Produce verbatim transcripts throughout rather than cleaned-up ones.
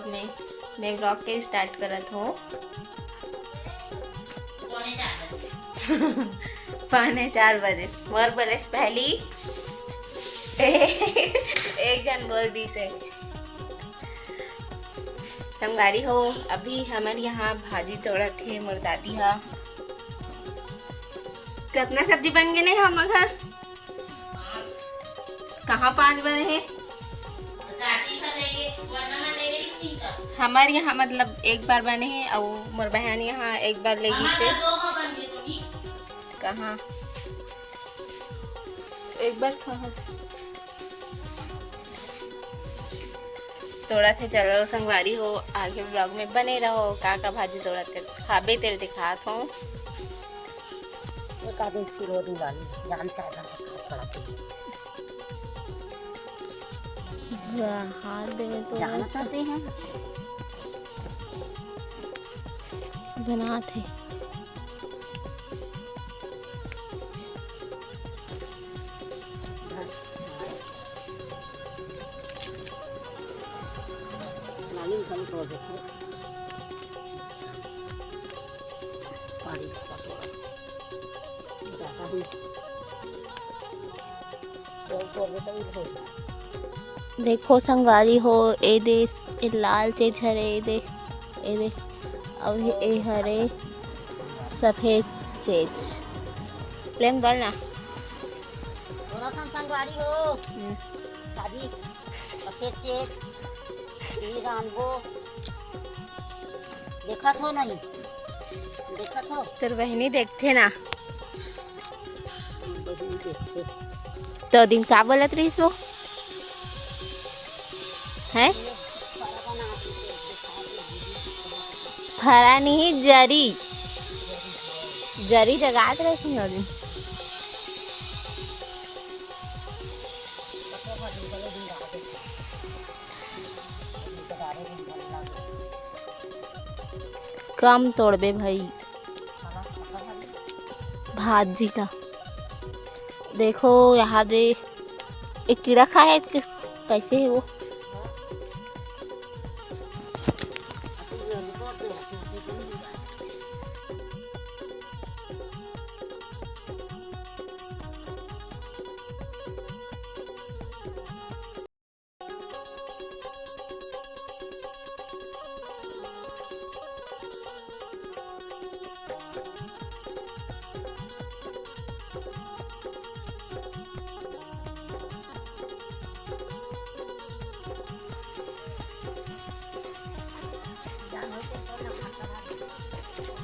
मैं मैं ब्लॉग के स्टार्ट करत हूँ। पौने चार बजे। मोर बोले से पहली एक जन बोल दी से। संगवारी हो, अभी हमर यहाँ भाजी तोड़त हे मोर दादी हा। कतना सब्जी बन गे ने हमर घर? कहाँ पाँच बने हे? हमर यहाँ मतलब एक बार बने हे, अउ मोर बहन यहाँ एक बार लेगिस हे। कहाँ? एक बार कहाँ? तोड़त हे। चलो संगवारी हो, आगे ब्लॉग में बने रहो। का का भाजी तोड़त हे, खाबे तेल दिखात हो। एक आदमी फिर वो वाली जान चाहता है, खड़ा खड़ा। वाह, हाथ देवे तो जानत हते हैं। बनात हे। नानी निकाल तो देखो। पानी का पकौड़ा। ज्यादा भी देखो संगवारी हो, ए दे, ए लाल चीज हरे, ए दे, ए दे, अउ ए हरे सफेद चीज। ले बोल ना। थोड़ा सा संगवारी हो। हम्म। भाजी, सफेद चीज, ये रानबो। देखत हो नहीं? देखत हो? तोर बहिनी देखथे ना। तो दिन का बोलत रहिस वो? हैं? फरा नहीं, जरी। जरी जगात रहिस नहीं वो दिन। कम तोड़बे भाई। भाजी ला देखो, यहाँ दे एक कीड़ा खाए हे, कैसे हे वो?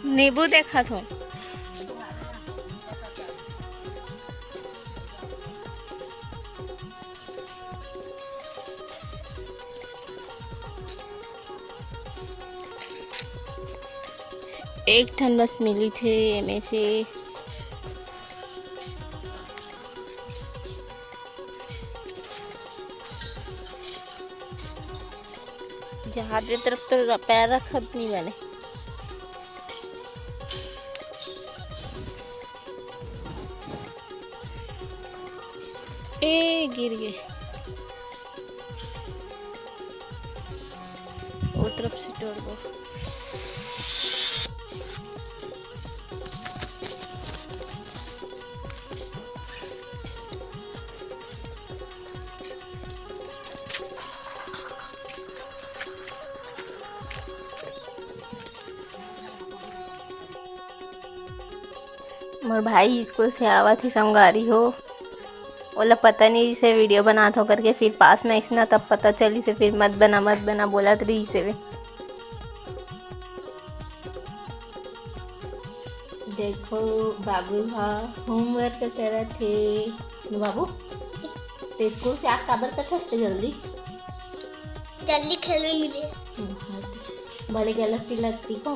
नींबू देखत हो। एक ठन बस मिली थे एमे से। जहाज के तरफ तो पैर रखत नहीं बने। ए, गिर गे। ओ तरफ से टोरबो। मोर भाई स्कूल से आवत ही संगवारी हो, ओला पता नहीं से वीडियो बनात हो करके, फिर पास में अइसना तब पता चली से, फिर मत बना, मत बना बोलत रही से वे। देखो बाबू हा होमवर्क करत हे। बाबू, ते स्कूल से आके काबर करथस ते जल्दी? जल्दी खेले मिले। भले गलत सिलत को।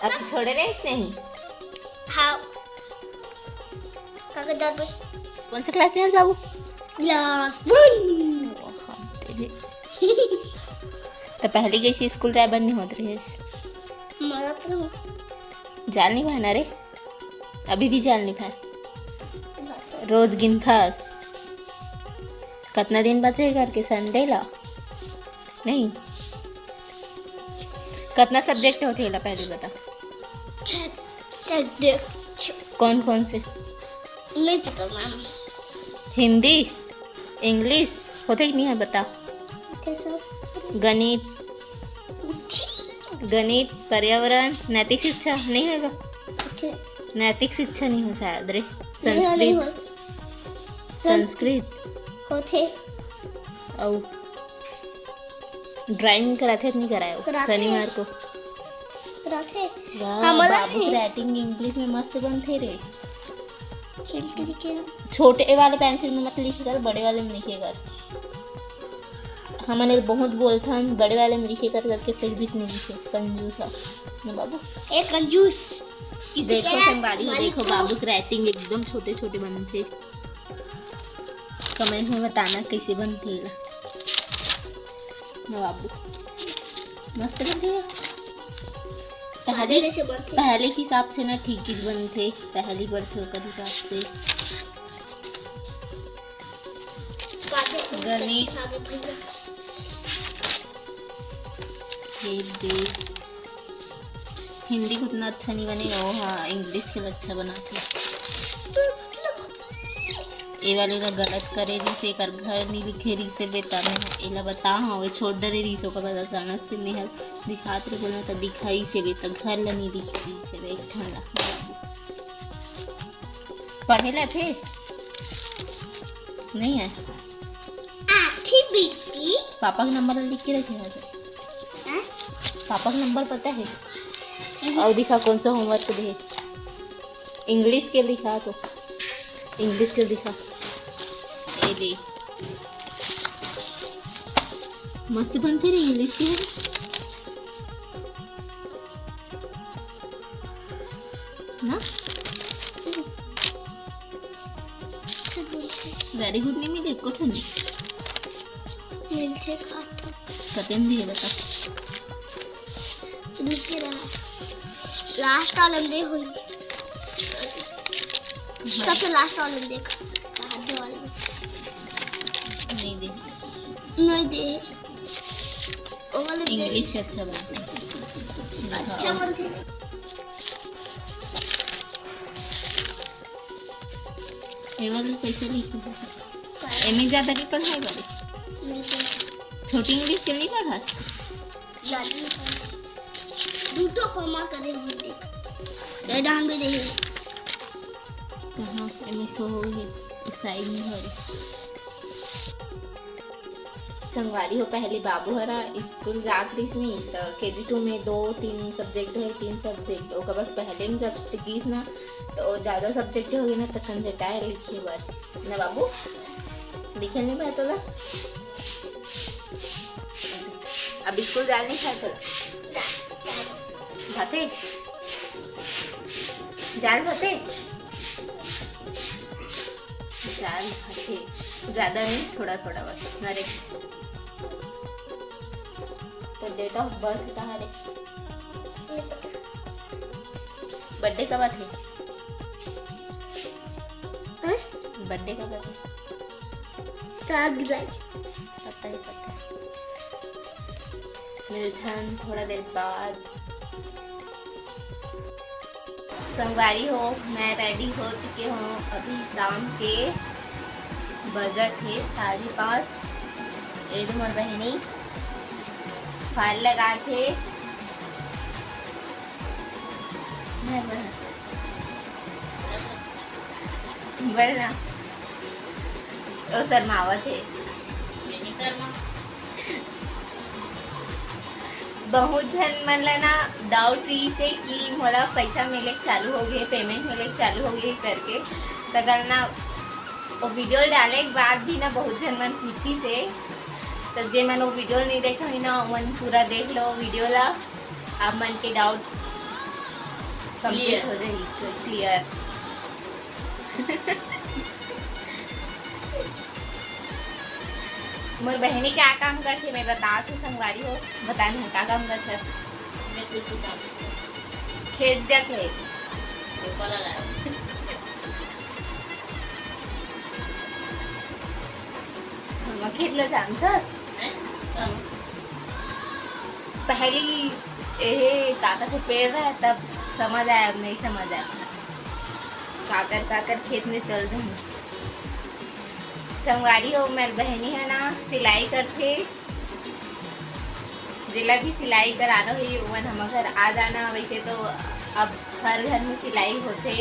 अभी छोड़े रहिस नहीं? हाँ। काका डर पे। कौन से क्लास में हस बाबू? क्लास वन। तो पहली गई से स्कूल जाए बर नहीं होत रहिस? मरत रहूं। जाल नहीं भाना रे, अभी भी जाल नहीं भाए। रोज गिनथस। कतना दिन बचे घर के संडे ला? नहीं। कतना सब्जेक्ट होथे, एला पहले बता। छह सब्जेक्ट। कौन कौन से? नहीं पता मैम। हिंदी, इंग्लिश होथे कि नहीं है, बता। ओके सर। गणित, गणित, पर्यावरण, नैतिक शिक्षा नहीं होगा? ओके। नैतिक शिक्षा नहीं हो शायद रे। नहीं हो, नहीं संस्कृत, हो। संस्कृत होथे। अउ ड्राइंग कराथे नहीं कराए हो? कराथे। शनिवार को कराथे। वाह, हमला बाबू नहीं। राइटिंग इंग्लिश में मस्त बनथे रे। खिड़की के छोटे वाले पेंसिल में मत लिखे कर, बड़े वाले में लिखे कर। हमन एला बहुत बोलथन, बड़े वाले में लिखे कर करके, फिर भी नहीं लिखे। कंजूस है ना बाबू? ए कंजूस। किसी देखो के संगवारी हो, मालिक देखो को। बाबू के राइटिंग एकदम छोटे छोटे बनथे। कमेंट में बताना कैसे बनथे एला। ना बाबू, मस्त बनथे। पहले पहले जैसे बनथे। पहले के हिसाब से ना ठीक चीज बनथे, पहली पढ़थे ओकर हिसाब से। काटे गणित। आगे भैया। ये दे। हिंदी को उतना अच्छा नहीं बने, वो हाँ, इंग्लिश के अच्छा बनाथे। ए वाले ला गलत करे रहिसे, एकर घर नहीं लिखे रहिसे बेटा, मैं एला बता, हाँ, वो छोड़ डरे रहिसे, ओकर बाद अचानक से मेहर दिखात रे बोलना, त दिखाइसे बेटा, घर ला नहीं लिखे रहिसे बे, एक ठन ला। पढ़े ला थे? नहीं है। आखिर बिट्टी। पापा के नंबर लिख के रखे हैं। हैं? पापा के नंबर पता है? हम्म। और दिखा कौन सा होमवर्क दे। इंग्लिश के दिखा तो। इंग्लिश के दिखा। ये दे। मस्त बनथे रे इंग्लिश के। ना? वेरी गुड नहीं मिले, एको ठन। मिलथे का? कतेम दिए बता। रुके रहा। लास्ट वाले में दे होई। सबसे लास्ट वाले में देख। हाथ धोवाले में। नहीं दे। नहीं दे। ओ वाले दे। इंग्लिश के अच्छा बनथे। अच्छा बनथे। ये वाले कैसे लिखे? एमे ज्यादा नहीं पढ़ाई वाले। नहीं पढ़ाई। छोटी इंग्लिश के नहीं पढ़ा? ज्यादा नहीं पढ़ाई। दू ठो कॉमा करे हुए देख। ये डांड भी दे। कहाँ? एमे तो हो गए। साइड में हो रही। संगवारी हो, पहले बाबू हरा स्कूल जात रहिस नहीं, त केजी टू में दो तीन सब्जेक्ट है, तीन सब्जेक्ट। ओकर बाद पहले में जब गिस ना, तो ज्यादा सब्जेक्ट हो गए ना, त कंजटाए लिखे बर ना बाबू, लिखे नहीं भाई तोला। अब स्कूल जाए नहीं खाए तोला, भाते जाए भाते। चार भाते, ज्यादा नहीं, थोड़ा थोड़ा बस। अरे, तो डेट ऑफ बर्थ कहाँ रे? बर्थडे कब आथे? हैं? बर्थडे कब आथे? चार जुलाई। पता है, पता है। मिलथन थोड़ा देर बाद। संगवारी हो, मैं रेडी हो चुके हूँ। अभी शाम के बजत हे साढ़े पाँच। ए दे मोर बहिनी फाल लगात हे। मैं बह-, बोल ना, ओ शर्मावत हे। बहुत झन मन ला ना डाउट रहिस हे कि मोला पैसा मिले के चालू हो गए, पेमेंट मिले के चालू हो गए करके। त कल ना वो वीडियो डाले के बाद भी ना बहुत झन मन पूछिस हे। त जे मन वो वीडियो नहीं देखे होही ना, ओमन पूरा देख लो वीडियो ला, आप मन के डाउट कंप्लीट क्लियर हो जाही, क्लियर। मोर बहिनी का काम करथे, मैं बता छू संगवारी हो, बता नहीं का काम करथे। मैं कुछ काम नहीं करती। खेत जाथे। रोपा लगा। हम खेत ला जानथस? हैं? हाँ। पहली एहे काका के पेड़ रहे, तब समझ आया, अब नहीं समझ आया। काकर काकर खेत में चल दूँ। संगवारी हो, मेर बहिनी है ना, सिलाई करथे, जेला भी सिलाई कराना होही, ओमन हमर घर आ जाना। वैसे तो अब हर घर में सिलाई होथे।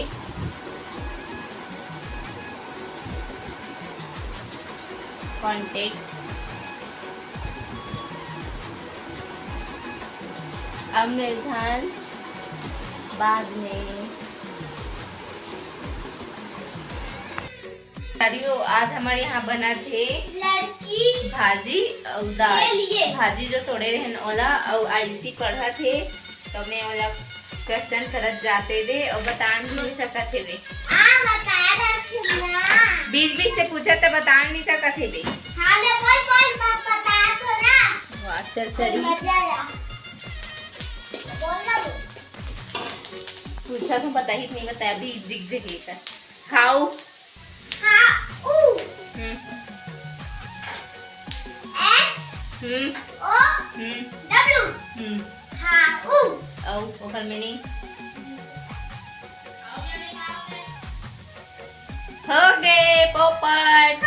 कॉन्टेक्ट। अब मिलथन बाद में। अरे हो, आज हमर यहाँ बनत हे लड़की भाजी अउ दाल। के लिए। भाजी जो तोड़े रहन ओला, अउ आयुषी पढ़त हे, तो मैं ओला क्वेश्चन करत जाते दे, अउ बता नहीं सकत हे बे। आ, बता रहा थी ना। बीच बीच से पूछत त बता नहीं सकत हे बे। हाँ, ले बोल, बोल, ब-, बता तो ना। वाह, चल कोई सरी। मजा आया। बोल ना, बोल। पूछा तो बता ही नहीं बताया, अभी दिख जगह का। हाउ। हाँ, ऊ। हम्म। H हम्म। O हम्म। W। हम्म। हाँ, ऊ। अउ ओकर मीनिंग? हो गे पोपट।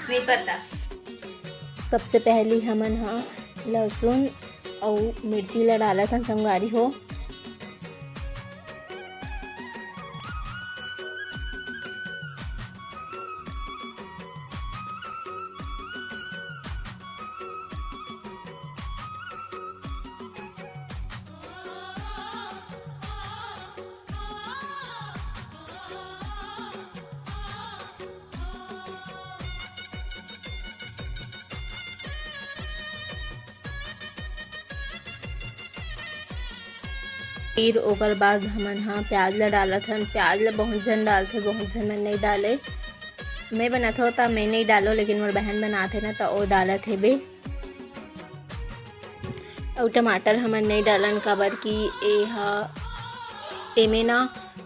नहीं पता। सबसे पहली हमन हा लहसुन अउ मिर्ची ला डालत हन संगवारी हो। फिर ओकर बाद हमन हा प्याज ला डालत हन। प्याज ला बहुत झन डालथे, बहुत झन मन नहीं डाले। मैं बनात हो त मैं नहीं डालो, लेकिन मोर बहन बनात हे ना, त ओ डालत हे बे। अउ टमाटर हमन नहीं डालन, काबर कि ए हा, एमे ना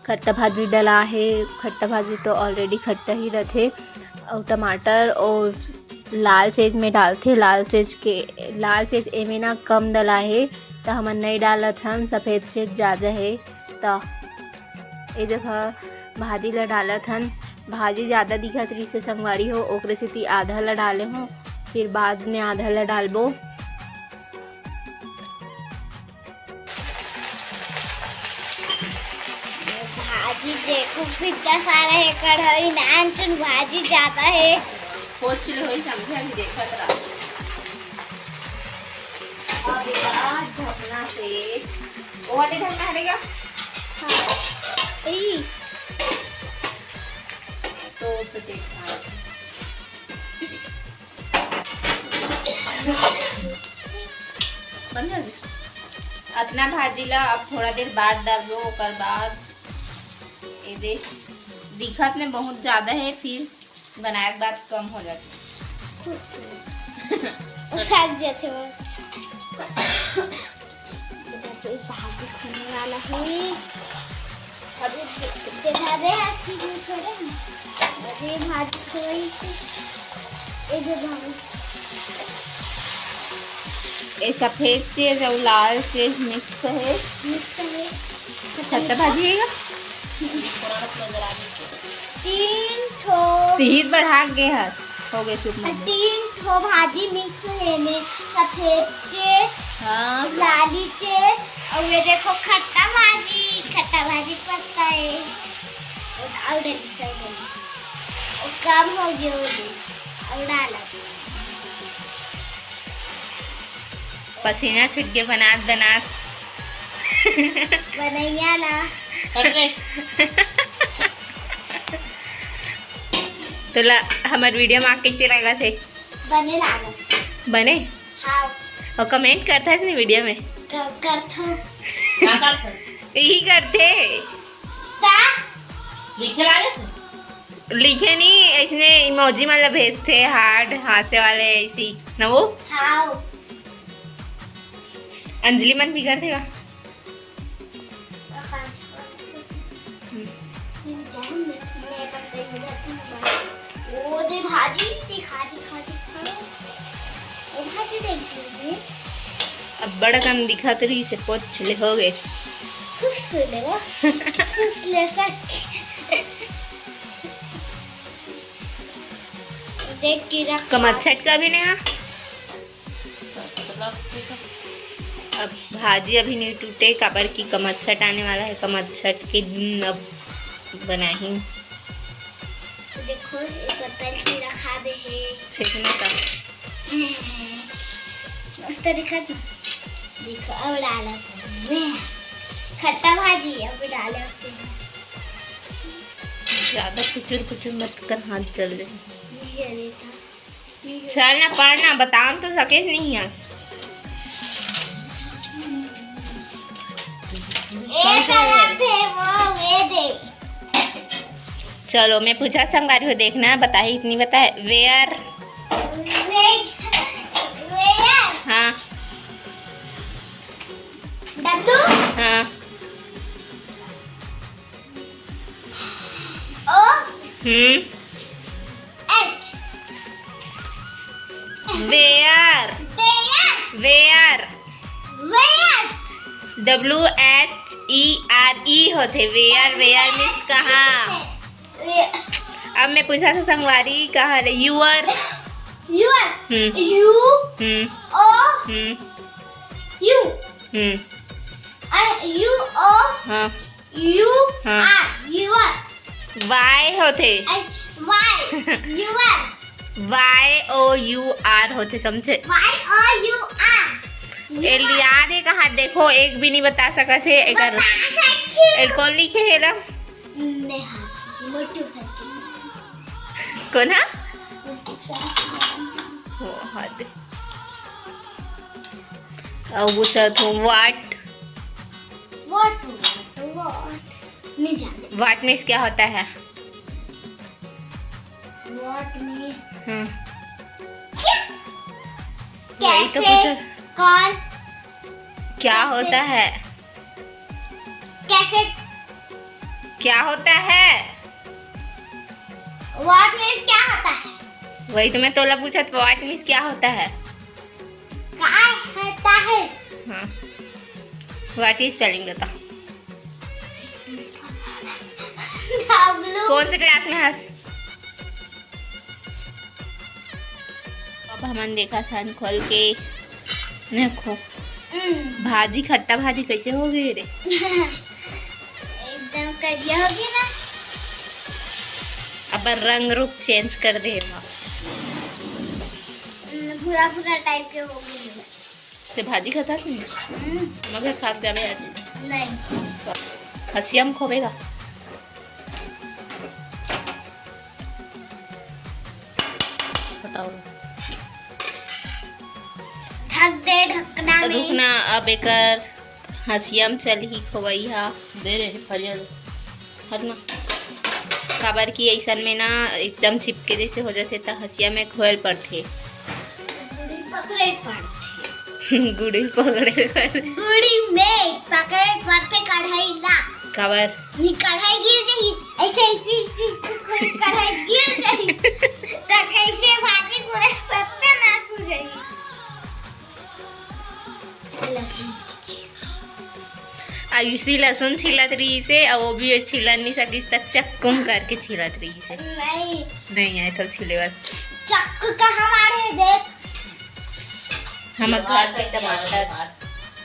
खट्टा भाजी डला हे। खट्टा भाजी तो already खट्टा ही रथे। अउ टमाटर अउ लाल चीज में डालथे, लाल चीज के, लाल चीज एमे ना कम डला हे, त हमन नहीं डालत हन, सफेद चीज ज्यादा हे। त ए जगह भाजी ला डालत हन। भाजी ज्यादा दिखत रहिसे संगवारी हो, ओकरे सेती आधा ला डाले हो, फिर बाद में आधा ला डालबो। भाजी देखो कितना सारा है, कढ़ाई नान चुन भाजी ज्यादा है। पोछ ले होई समझे, अभी देखत रहा। अब एला ढकना से, वो वाले ढकना हटेगा? हाँ। ई। तो, तो देखा। बन गया? अतना भाजी ला अब थोड़ा देर बाद डालबो, ओकर बाद ये दे, दिखत में बहुत ज्यादा है, फिर बनाए के बाद कम हो जाथे। साग जाथे वो। भाजी खाने वाला है। अभी देखा दे, आज की भी थोड़े ना। अभी भात थोड़ी सी, ये जो भात। ये सफेद चीज और लाल चीज मिक्स है। मिक्स है। खट्टा भाजी है क्या? तीन ठो। तीन बढ़ा के हस। हो गए, चुप मत। तीन ठो भाजी मिक्स है में, सफेद चीज, हाँ। लाली चीज, और ये देखो खट्टा भाजी, खट्टा भाजी पत्ता है। और, और डाली, सब डाली। और कम हो गया वो दे। और डाला। पसीना छूट के बनात बनात। बनैया ना। हट रे। तोला हमर वीडियो में कैसे लागत हे? बने लागत। बने? हाँ। और कमेंट करता है इसने वीडियो में? कर, करता हूँ। क्या करता है? यही करते। का? लिखे लागे थे? लिखे नहीं, इसने इमोजी मन ला भेजथे, हार्ट, हांसे वाले, ऐसी ना वो? हाँ। अंजलि मन भी कर देगा। वो दे भाजी, दिखा, दिखा, दिखा। वो भाजी देख लीजिए। बड़ा कन दिखत रहिस हे, पोंछ ले, हो गे। खुश ले वो, खुश ले सक। देख के रख। कमरछट का भी नहीं है। अब भाजी अभी नहीं टूटे, काबर कि कमरछट आने वाला है, कमरछट के दिन अब बनाही। देखो, एक पत्ता की रखा दे है। फेंकना का? हम्म, मस्त दिखत ना। देखो, अब डाला था। खट्टा भाजी, अब डाले होते हैं। ज्यादा कुचुर कुचुर मत कर, हाथ जल जाए। जले था। चल ना, पढ़ ना, बता तो सके नहीं है। ए, कौन सा है? साला थे वो, ये दे। चलो, मैं पूछा संगवारी हो, देखना बताही इतनी बताए। Where? Where? Where? हाँ। W? हाँ। O? Hmm. H? Where? Where? Where? Where? W H E R E होथे, where, where means कहाँ। Where? अब मैं पूछा था संगवारी, कहाँ ले? Your। Your। Hmm. U। Hmm. O। Hmm. U। हम्म। और U O। हाँ। U। हाँ। R। Your। Y होथे। And Y। Your। Y O U R होथे, समझे? Y O U R। ए, याद है कहाँ? देखो, एक भी नहीं बता सकत हे। एकर, बता सकती हूँ। ए, कौन लिखे हे ला? नेहा, मोटू सर के। कौन है? मोटू सर के। ओ, हद। अब पूछत हूँ, what? What, what, what? नहीं जानते। What means क्या होता है? What means? हम्म। क्या? वही तो कैसे? पूछा। कौन? क्या कैसे? होता है? कैसे? क्या होता है? What means क्या होता है? वही तो मैं तोला पूछत, what means क्या होता है? का होता है? हाँ। What is spelling बता। W। कौन से class में हस? अब हमन देखत हन खोल के। देखो। हम्म। भाजी, खट्टा भाजी कैसे हो गई रे? एकदम करिया हो गई ना। अब रंग रूप change कर दे एमा। हम्म, भूरा भूरा type के हो गई है। ते भाजी खाता नहीं? हम्म। मगर खा जाबे आज। नहीं। हसिया में खोबेगा। हटाओ। ढक दे ढकना में। रुकना, अब एकर हसिया में चलही खोवई हा। दे रे, फरिया दे। हट ना। काबर कि अइसन में ना एकदम चिपके जैसे हो जाथे, त हसिया में खोयल पड़थे। गुड़ी पकड़े पड़थे। गुड़ी पकड़े पड़थे। गुड़ी में पकड़े पड़थे कढ़ाई ला। काबर? ये कढ़ाई गिर जाही, ऐसे, ऐसे, ऐसे, ऐसे कोई कढ़ाई गिर जाही, तो कैसे भाजी पूरा सत्यानाश हो जाही। लहसुन की छिलका। आ इसी लहसुन छिलत रहिस हे, अउ वो भी ये छिलन नहीं सकिस, त चक्कू म करके छिलत रहिस हे। नहीं। नहीं आए तो छिले बर। चक्कू का हमारे देख। हम जो घर हाथ के संगी टमाटर। आवत,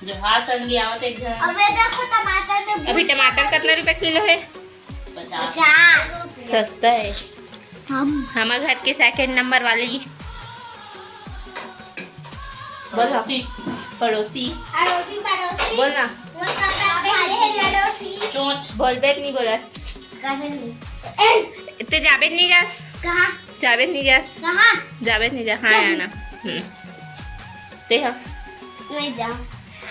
जो हाथ संगी आवत एक झन। अबे देखो टमाटर में अभी भूत टमाटर का कितना रुपया किलो है? पचास। पचास। सस्ता है। हम। हमारे घर के second number वाली। बोलो। पड़ोसी। पड़ोसी। अड़ोसी पड़ोसी। बोल ना। वो सब करते हैं लड़ोसी। चोंच। बोल बे नहीं बोलस। कभी नहीं। ते जाबे नहीं जास। कहाँ? जाबे नहीं जास। कहाँ? जाबे नहीं जा। हाँ, चल। आना। हम्म। ते हाँ। मैं जाऊँ।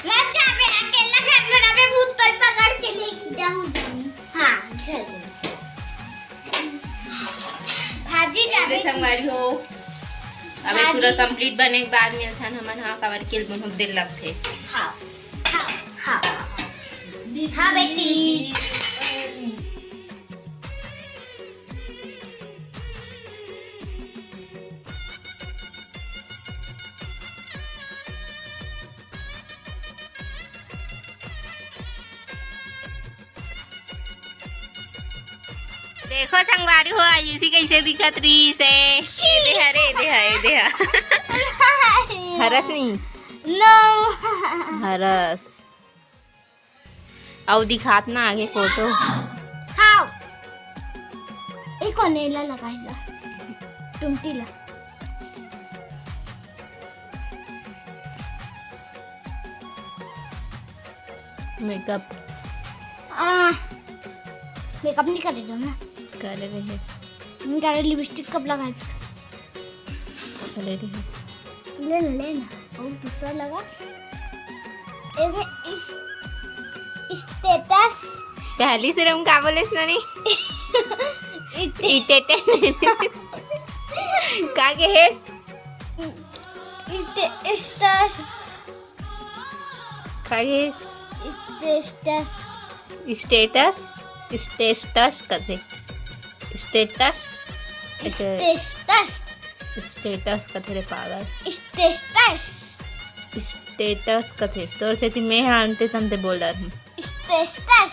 मैं जाबे अकेला घर में रहबे, भूत तो पकड़ के ले जाऊँ, जाऊँ। हाँ, चल। भाजी जाबे। संगवारी हो, अबे भाजी। पूरा complete बने के बाद मिलथन हमन, हाँ, काबर के बहुत देर लगथे। हाँ, हाँ, हाँ। हाँ, बेटी। देखो संगवारी हो, आयुषी कैसे दिखत रहीस हे। ए देहा रे, ए देहा, ए देहा। हरस नी। नो। हरस। अउ दिखात ना आगे फोटो। हाव। ए कोन एला लगाइला? टुमटी ला। मेकअप। आ, मेकअप नहीं करे जो ना। करे रहिस। नहीं करे, लिपस्टिक कब लगाए थे? करे रहिस। ले ना, ले ना। और दूसरा लगा। एक इस, status। पहली से हम का बोलेस नानी? इटे- इटेटे। का के हेस? इटे-, status। का के हेस? Status। Status? Status कथे। Status? Status। Status कथे रे पागल। Status। Status कथे। तोर सेती मैं हा अंते तंते बोल रहा हूँ। Status।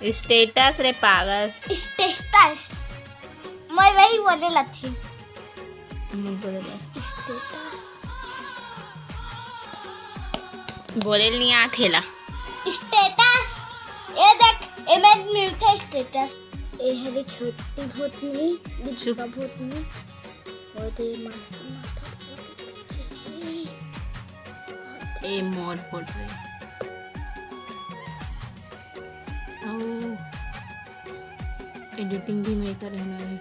Status रे पागल। Status। मैं वही बोले लथी। मैं बोले ला। Status। बोले नहीं आथे ला। Status। ये देख, एमे मिलथे status। ए हरे छोटी भूतनी, चुप। दीपिका भूतनी। ओ दे मस्त, मस्त। ए मोर फोटो है। ओ, editing भी मैं करे हूँ।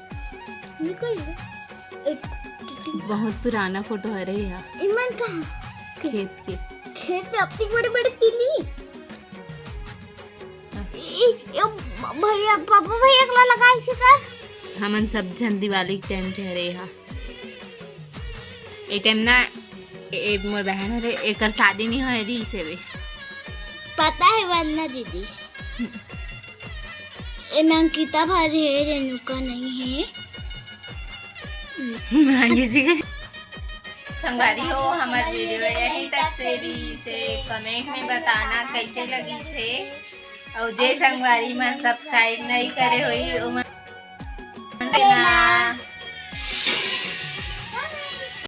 निकल गया। Editing। बहुत पुराना फोटो हरे या। इमन कहाँ? खेत के। खेत में अपनी बड़े बड़े तिली। ई, यो भैया, बाबू भैया एकला लगाइस कर। हमन सब झन दिवाली के टाइम के हरे हा। ए टाइम ना, ए, ए मोर बहन हरे, एकर शादी नहीं होए रहिस हवे। पता है वंदना दीदी। ए में अंकिता भर है, रेणुका नहीं है। किसी का संगवारी हो, हमर video यहीं तक से रहिस हे। Comment में बताना कैसे लगिस हे, अउ जे संगवारी मन subscribe नहीं करे होई, ओमन देना।